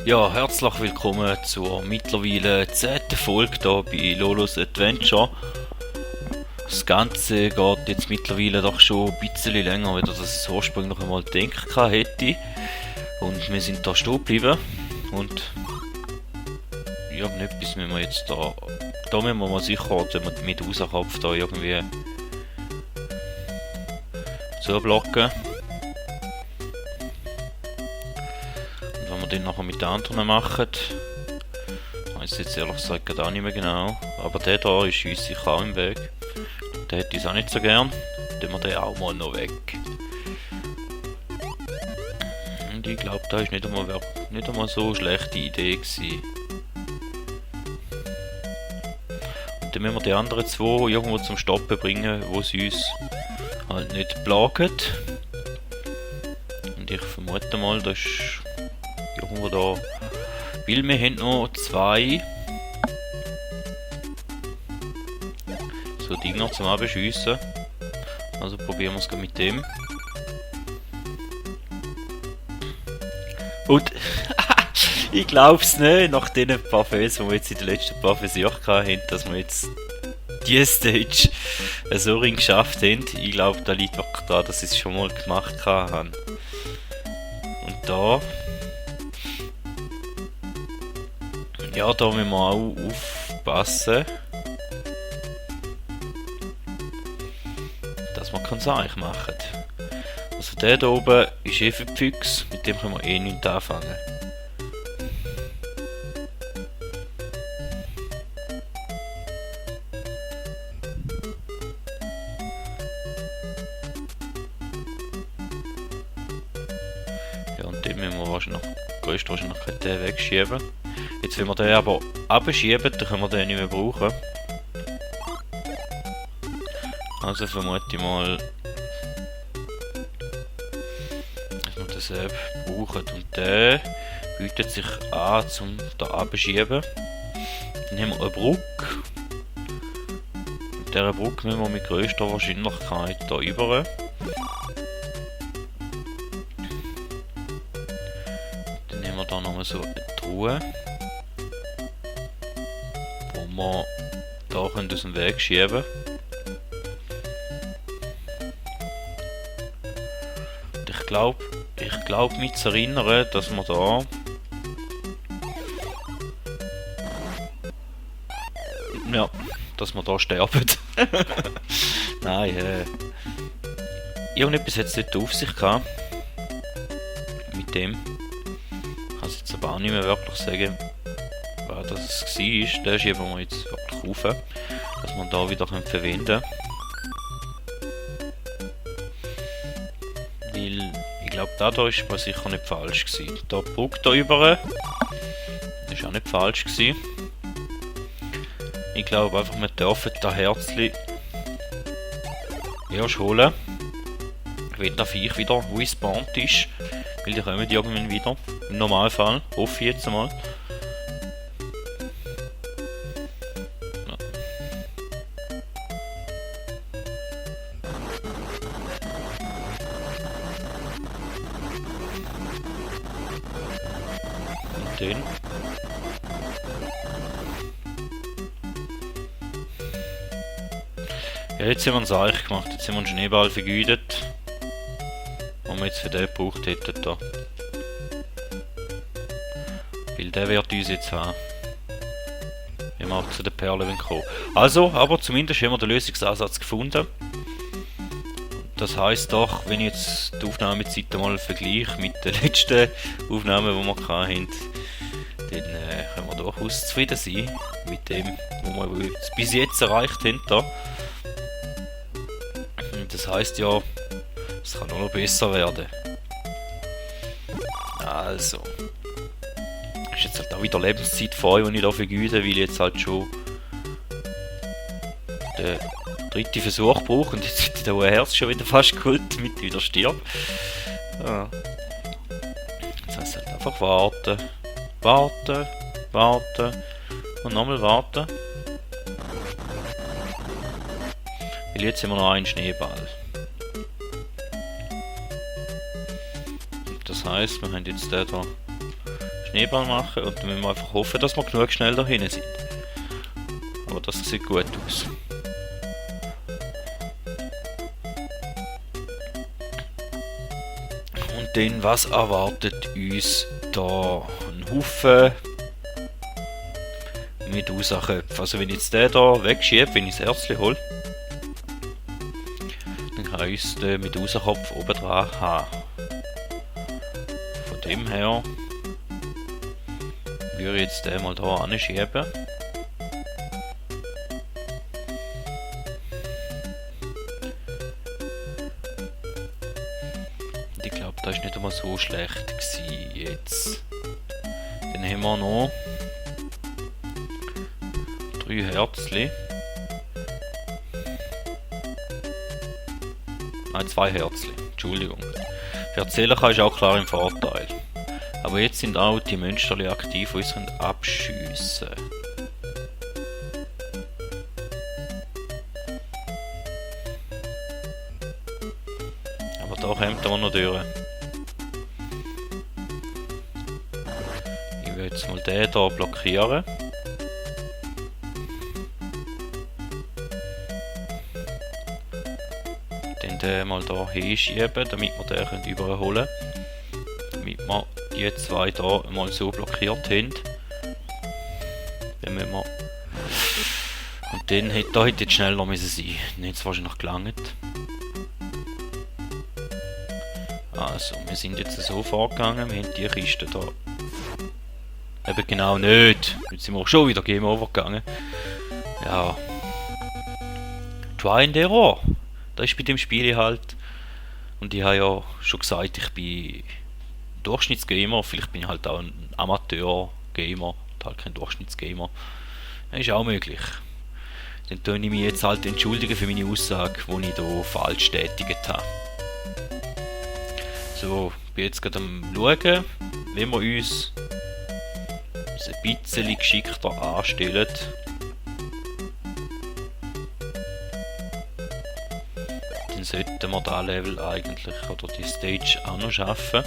Ja, herzlich willkommen zur mittlerweile 10. Folge hier bei Lolos Adventure. Das Ganze geht jetzt mittlerweile doch schon ein bisschen länger, als ich es ursprünglich einmal gedacht hätte. Und wir sind da stehen geblieben. Und irgendetwas müssen wir jetzt da müssen wir mal sicher den Medusa-Kopf da irgendwie zublocken. Und wenn wir den nachher mit den anderen machen, weiß jetzt ehrlich gesagt gar nicht mehr genau. Aber der da ist uns sicher auch im Weg. Der hätte ich auch nicht so gern. Dann wir den auch mal noch weg. Und ich glaube, das ist nicht einmal so eine schlechte Idee gewesen. Und dann müssen wir die anderen zwei irgendwo zum Stoppen bringen, wo sie uns halt nicht plagen. Und ich vermute mal, das ist irgendwo da. Weil wir haben noch zwei so Dinger zum Abschiessen. Also probieren wir es mit dem. Und ich glaube es nicht, nach den Parfaits, die wir jetzt in den letzten paar Versuchen hatten, dass wir jetzt diese Stage so ring geschafft haben. Ich glaube, da liegt wirklich daran, dass ich es schon mal gemacht habe. Und da... Ja, da müssen wir auch aufpassen, dass wir keinen Seich machen. Also der da oben ist für die Füchse, mit dem können wir eh nichts anfangen. Ja, und den müssen wir größtwahrscheinlich den wegschieben. Jetzt, wenn wir den aber abschieben, dann können wir den nicht mehr brauchen. Also vermute ich mal, dass wir das brauchen. Und der bietet sich an, zum da abschieben. Dann haben wir eine Brücke. Mit dieser Brücke müssen wir mit größter Wahrscheinlichkeit da rüber. Dann haben wir da nochmal so eine Truhe, wo wir da aus dem Weg schieben können. Ich glaube mich zu erinnern, dass wir da sterben. Nein, irgendetwas hat es dort auf sich gehabt. Mit dem. Ich kann es jetzt aber auch nicht mehr wirklich sagen, wer das war. Den schieben wir jetzt wirklich auf, dass wir da wieder verwenden können. Weil ich glaube, da ist man sicher nicht falsch gewesen. Da die Brücke da rüber, das war auch nicht falsch gewesen. Ich glaube einfach, wir dürfen das Herzli erst holen, wenn das Viech wieder respawned ist. Weil die kommen irgendwann wieder. Im Normalfall. Hoffe ich jetzt mal. Ja. Und den. Ja, jetzt haben wir es eigentlich gemacht. Jetzt haben wir einen Schneeball vergeudet, den wir jetzt für den gebraucht hätten. Da. Weil der wird uns jetzt haben, wenn wir auch zu den Perlen kommen. Also, aber zumindest haben wir den Lösungsansatz gefunden. Das heisst doch, wenn ich jetzt die Aufnahmezeit mal vergleiche mit den letzten Aufnahmen, die wir hatten, dann können wir durchaus zufrieden sein mit dem, was wir bis jetzt erreicht haben. Da. Das heisst ja, es kann nur noch besser werden. Also. Ist jetzt halt auch wieder Lebenszeit voll, die ich hier vergeude, weil ich jetzt halt schon den dritten Versuch brauche und jetzt wird der Herz schon wieder fast geholt, damit ich wieder stirbt. Ja. Jetzt heisst halt einfach warten. Warten. Warten. Und nochmal warten. Weil jetzt haben wir noch einen Schneeball. Das heisst, wir haben jetzt den da Schneeball machen und dann müssen wir einfach hoffen, dass wir genug schnell da hinten sind. Aber das sieht gut aus. Und dann, was erwartet uns da? Ein Haufen Medusa-Köpfe. Also wenn ich jetzt den hier wegschiebe, wenn ich das Herzchen hole, dann kann ich uns den Medusa-Kopf oben dran haben. Von dem her würde ich jetzt den mal hier anschieben. Und ich glaube, das war nicht einmal so schlecht gewesen jetzt. Dann haben wir noch 3 Herzli. Nein, 2 Herzli. Entschuldigung. Für erzählen kann ist auch klar im Vorteil. Aber jetzt sind auch die Monster aktiv, die uns abschiessen können. Aber da kommt er noch durch. Ich will jetzt mal den hier blockieren. Den mal hier hinschieben, damit wir den überholen können. Damit wir die 2 hier mal so blockiert haben. Dann müssen wir... Und dann hätte jetzt schneller sein müssen. Dann hätte es wahrscheinlich gelangt. Also, wir sind jetzt so vorgegangen, wir haben die Kiste hier. Eben genau nicht. Jetzt sind wir auch schon wieder Game Over gegangen. Ja. Try and Error. Das ist bei dem Spiel halt. Und ich habe ja schon gesagt, ich bin Durchschnittsgamer. Vielleicht bin ich halt auch ein Amateur-Gamer und halt kein Durchschnittsgamer. Das ist auch möglich. Dann tue ich mich jetzt halt entschuldigen für meine Aussage, die ich hier falsch tätigt habe. So, ich bin jetzt gerade am schauen, wenn wir uns ein bisschen geschickter anstellen. Dann sollten wir das Level eigentlich oder die Stage auch noch schaffen.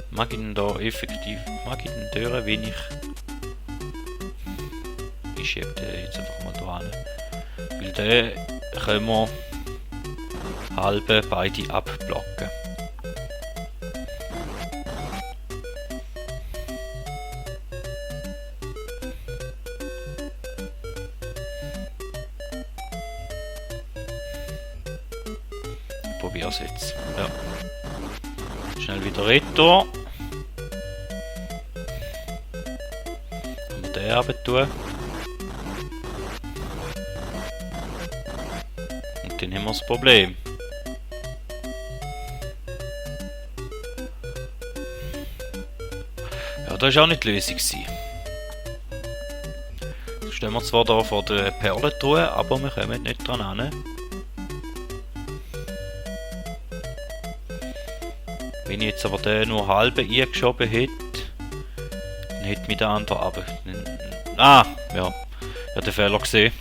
Mag ich denn da effektiv, mag ich denn durch, wenn ich schiebe den jetzt einfach mal da hin. Weil den können wir halbe beide abblocken. Ich probiere es jetzt. Ja. Schnell wieder retour. Und den runter tun. Und dann haben wir das Problem. Ja, das war auch nicht die Lösung. Jetzt stehen wir zwar hier vor der Perlentruhe, aber wir kommen nicht dran hin. Wenn ich jetzt aber den nur halb eingeschoben hätte, dann hätte mich der andere aber... Ah! Ja, ich habe den Fehler gesehen.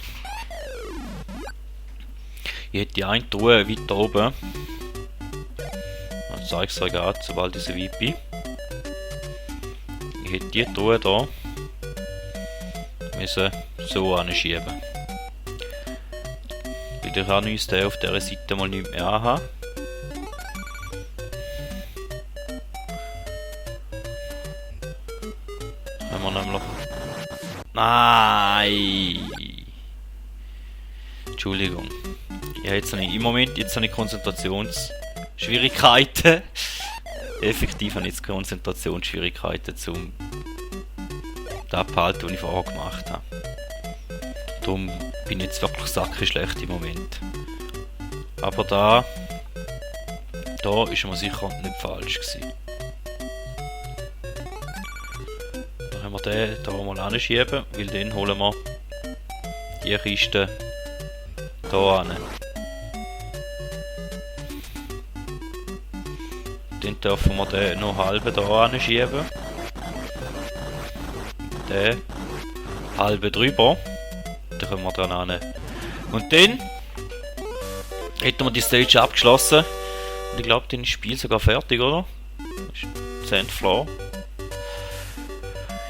Ich hätte die eine Truhe weiter oben. Dann zeige ich es euch gerade, sobald ich so weit bin. Ich hätte die Truhe hier müssen so anschieben. Weil ich kann uns den auf dieser Seite mal nicht mehr anhaben. Wenn wir nämlich... Nein! Entschuldigung. Ja, jetzt habe ich im Moment Konzentrationsschwierigkeiten. Effektiv habe ich jetzt Konzentrationsschwierigkeiten zum das abhalten, was ich vorher gemacht habe. Darum bin ich jetzt wirklich sackenschlecht im Moment. Aber da ist man sicher nicht falsch gewesen. Dann können wir den hier mal anschieben, weil dann holen wir die Kiste hier hin. Dann dürfen wir den noch halb hier anschieben. Den halb drüber. Dann können wir dran hin. Und dann hätten wir die Stage abgeschlossen. Und ich glaube, dann ist das Spiel sogar fertig, oder? 10th Floor.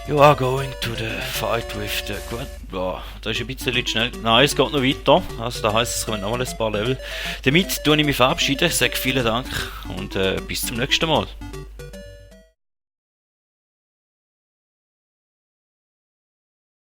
You are going to the fight with the... Gut, ja, das ist ein bisschen schnell. Nein, es geht noch weiter. Also da heisst es, es kommen nochmal ein paar Level. Damit tue ich mich verabschieden, sage vielen Dank und bis zum nächsten Mal.